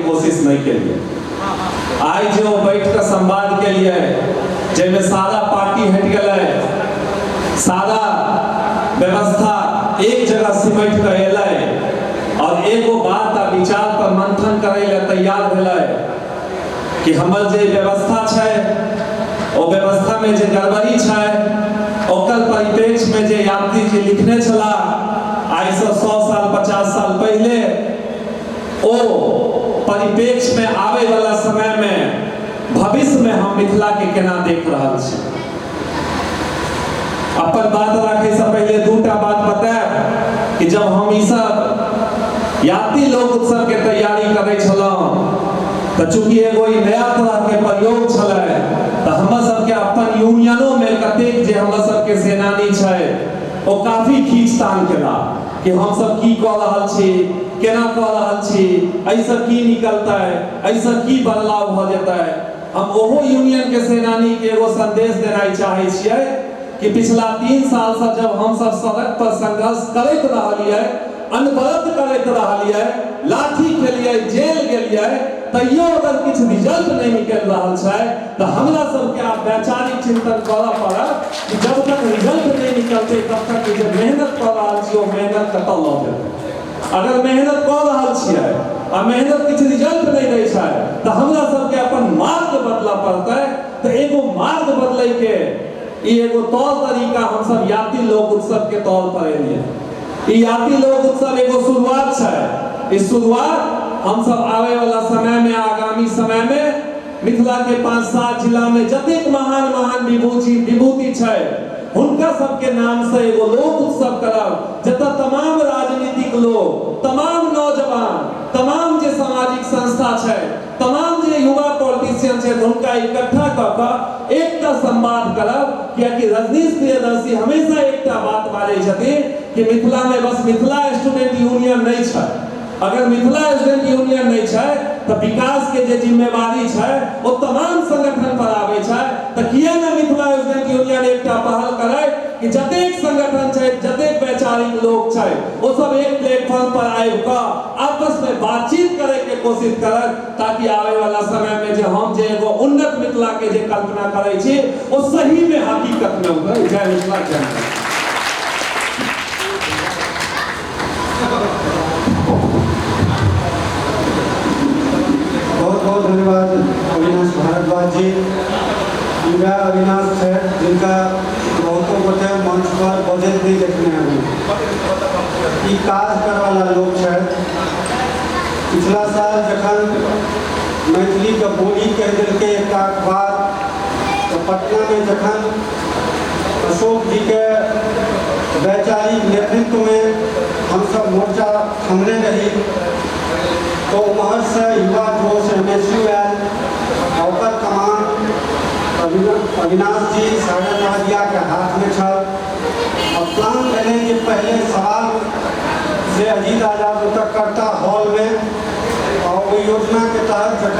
कोशिश नहीं केलिए। आइ जे ओ बैठ कऽ संवाद केलिए जाहिमे सारा पार्टी हटि गेलै, सारा व्यवस्था एक जगह सिमटि कऽ एलै और एगो बात आ विचार पर मंथन करै लए तैयार भेलै कि हमर जे व्यवस्था छै ओ व्यवस्था में जे गड़बड़ी छै ओकर परिप्रेक्ष्य में जे यात्री जी लिखने छलाह आइ से 100 साल 50 साल पहले, ओ परिप्रेक्ष्य में आवे वाला समय में भविष्य में हम मिथिला के केना देख रहल छी। अपन बात राखे से पहले दूटा बात बतायब कि जब हम ई सब यात्री लोक उत्सव के तैयारी करै छलहुँ तऽ चूँकि एगो ई नया तरह के प्रयोग छलै तऽ हमर सबके अपन यूनियनो में कतेक जे हमर सबके सेनानी छै ओ काफी खींचतान केला कि हम सब की कऽ रहल छी, केना कऽ रहल छी, एहिसँ की निकलतै, एहिसँ की बदलाव भऽ जेतै। हम ओहो यूनियन के सेनानी के एगो संदेश देनाइ चाहै छियै कि पिछला 3 साल से जब हम सब सड़क पर संघर्ष करैत रहलियै, अनवरत करैत रहलियै, लाठी खेलियै, जेल गेलियै, तैयो अगर किछु रिजल्ट नहि निकलि रहल छै तऽ हमरा सबके आब वैचारिक चिंतन करऽ पड़त कि जब तक रिजल्ट नहि निकलतै तब तक जे मेहनत कऽ रहल छी ओ मेहनत कतऽ लऽ जेतै। अगर मेहनत कऽ रहल छियै आ मेहनत किछु रिजल्ट नहि दै छै तऽ हमरा सबके अपन मार्ग बदलऽ पड़तै। तऽ एगो मार्ग बदलैके ई एगो तौर तरीका हमसब यात्री लोक उत्सव के तौर पर एलियै। ई यात्री लोक उत्सव एगो शुरुआत छै। ई शुरुआत हमसब आबै वाला समय में, आगामी समय में मिथिला के 5-7 जिला में जतेक महान महान विभूति छै हुनका सबके नाम से एगो लोक उत्सव करब, जतऽ तमाम राजनीतिक लोग, तमाम नौजवान, तमाम जे सामाजिक संस्था छै, तमाम जे युवा पॉलिटिशियन छै हुनका इकट्ठा कऽ कऽ एकटा संवाद करब। कियाकि रजनीश प्रियदर्शी हमेशा एकटा बात बाजै छथिन कि मिथिला में बस मिथिला स्टूडेंट यूनियन नहीं छै। अगर मिथिला स्टूडेंट यूनियन नहीं छै तऽ विकास के जे जिम्मेवारी छै ओ तमाम संगठन पर आबै छै। तऽ किया ने मिथिला स्टूडेंट यूनियन एकटा पहल करे कि जतेक संगठन छै, जतेक वैचारिक लोग छै, ओ सब एक प्लेटफॉर्म पर आबि कऽ आपस में बातचीत करे के कोशिश करत, ताकि आवे वाला समय में जे हम जे एगो उन्नत मिथिला के जे कल्पना करै छी ओ सही में हकीकत में उतरे। जय मिथिला, जय मिथिला। बहुत बहुत धन्यवाद अविनाश भारद्वाज जी। वएह अविनाश छै जिनका बहुतो गोटे मंच पर बजैत नहि देखने हेबै। ई काज करैवला लोक छथि। पिछला साल जखन मैथिलीके बोली कहि देलकै एकटा अखबार, तऽ पटनामे जखन अशोक जीके वैचारिक नेतृत्वमे हमसब मोर्चा थमने रही तो उम्हरसँ युवा जोश एम.एस.यू आयल आ ओकर कमान अविनाश जी सागर सहरियाके हाथमे छल। और प्लान भेलै जे पहले सवाल से अजीत आजाद ओतऽ करता हॉलमे और ओहि योजनाके तहत जखन